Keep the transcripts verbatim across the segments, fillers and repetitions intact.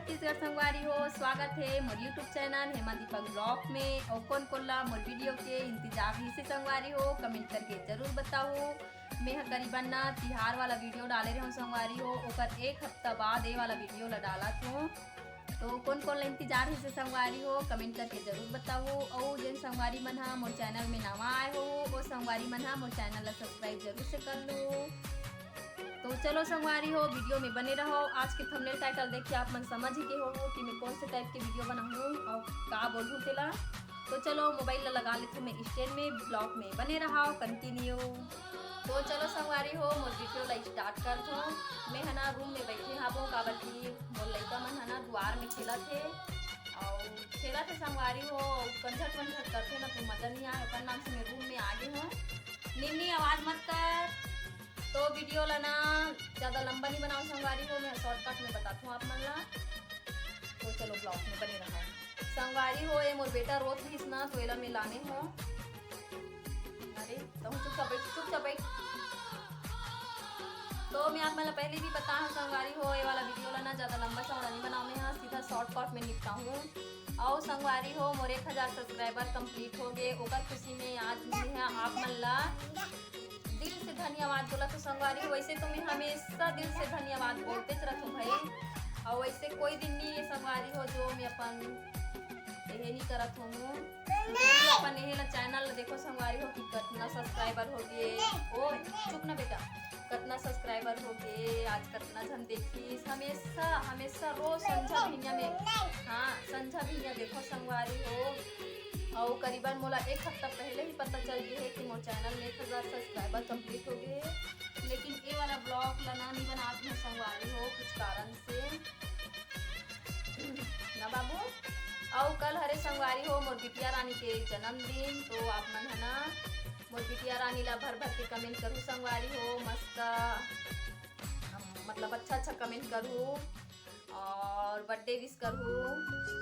छत्तीसगढ़ संगवारी हो, स्वागत हे मोर YouTube channel Hema Deepak blog में। अउ कोन कोन ला मोर वीडियो के इंतजार रहिसे संगवारी हो, कमेंट करके जरूर बताओ। मैं ह करीबन ना तिहार वाला वीडियो डाले रहूं संगवारी हो, ओकर एक हफ्ता बाद ए वाला वीडियो ला डालत हूं। तो कोन कोन ला इंतजार रहिसे संगवारी हो, कमेंट करके जरूर बताओ। अउ जेन संगवारी मन हा मोर चैनल में नवा आए हो, वो संगवारी मन हा मोर चैनल ला सब्सक्राइब जरूर से कर लो। तो चलो संगवारी हो, वीडियो में बने रहो। आज के थंबनेल टाइटल देख के आप मन समझ ही गए हो कि मैं कौन से टाइप के वीडियो बनाऊं और का बोलूं तेला। तो चलो मोबाइल ला लगा लेथों मैं स्टैंड में, ब्लॉग में बने रहो कंटिन्यू। तो चलो संगवारी हो, मोर वीडियो ला स्टार्ट करथों। मैं ह ना रूम में बैठे हाबो, काबर कि मोर लइका मन ह ना दुआर में खेलत हे, अउ खेलत हे संगवारी हो, कंझट मंझट करथे ना, तो मजा नहीं आए, ओकर नाम से मैं रूम में आ गे हूँ। निन्नी, आवाज मत कर। तो वीडियो ला ना ज्यादा लंबा नहीं बनाओ संगवारी हो, मैं शॉर्टकट में बताथों आप मन ला। तो चलो ब्लॉग में बने रहो संगवारी हो। ये मोर बेटा रोत रहिस ना, तो एला मैं लाने हूँ। अरे, तहूँ चुपचाप बैठ, चुपचाप बैठ। तो मैं आप मन ला पहले भी बताए हूँ संगवारी हो, ये वाला वीडियो ला ना ज्यादा लंबा चौड़ा नहीं बनाऊँ मैं, हाँ, सीधा शॉर्टकट में निपटाहूँ। अउ संगवारी हो, मोर एक हजार सब्सक्राइबर कंप्लीट हो गए, ओकर खुशी में आज मैं ह आप मन ला दिल से धन्यवाद बोलत हूँ संगवारी हो। वैसे तो मैं हमेशा दिल से धन्यवाद बोलते रहत हूँ भाई, अउ वैसे कोई दिन नहीं ये संगवारी हो जो मैं अपन यही नहीं करत हूँ। अपन यही ला चैनल ला देखो संगवारी हो कि कितना सब्सक्राइबर हो गए। ओ, चुप ना बेटा, कितना सब्सक्राइबर हो गए, आज कितना झन देखिस। हमेशा, हमेशा रोज संझा भिनिया में, हाँ, संझा भिनिया देखो संगवारी हो। अउ करीबन मोला एक हफ्ता पहले ही पता चल गए है कि मोर चैनल में एक हजार सब्सक्राइबर कंप्लीट हो गए है, लेकिन ये वाला ब्लॉग ला ना नहीं बनात हूँ संगवारी हो, कुछ कारण से। ना बाबू। अउ कल हरे संगवारी हो मोर बिटिया रानी के जन्मदिन, तो आप मन ह ना मोर बिटिया रानी ला भर भर के कमेंट करू संगवारी हो, मस्त, मतलब अच्छा अच्छा कमेंट करू और बर्थडे विश करू।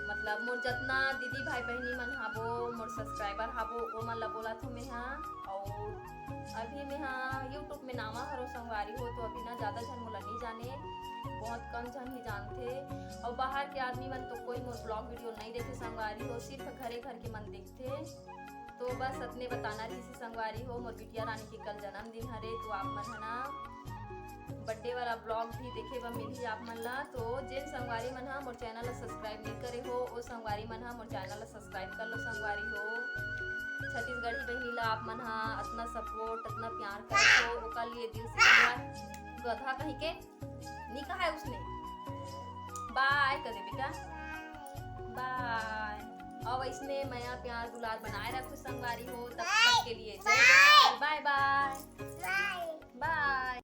मतलब मोर जतना दीदी भाई बहनी मन हाबो, मोर सब्सक्राइबर हाबो, ओ मन ला बोलत हूँ मैं हा। और अभी मैं हा YouTube में नावा हरो संगवारी हो, तो अभी ना ज्यादा झन मोला नहीं जाने, बहुत कम झन ही जानथे। और बाहर के आदमी मन तो कोई मोर ब्लॉग वीडियो नहीं देखे संगवारी हो, सिर्फ घरे घर के मन देखथे। तो बस अतने बताना रहिस संगवारी हो, मोर बिटिया रानी के कल जन्मदिन हरे, तो आप मन ह ना बर्थडे वाला ब्लॉग भी देखे बर मिलही आप मन ला। तो जेन संगवारी मन हा मोर चैनल ला सब्सक्राइब नहीं करे हो, ओ संगवारी मन हा मोर चैनल ला सब्सक्राइब कर लो संगवारी हो। छत्तीसगढ़ी बहनी ला आप मन हा अतना सपोर्ट, अतना प्यार करत हो, ओकर लिए दिल से धन्यवाद। गधा कहीं के नहीं कहा है उसने। बाय कर दे बेटा, बाय। और इसने मया प्यार दुलार बनाए रखो संगवारी हो, तब तक के लिए जय जय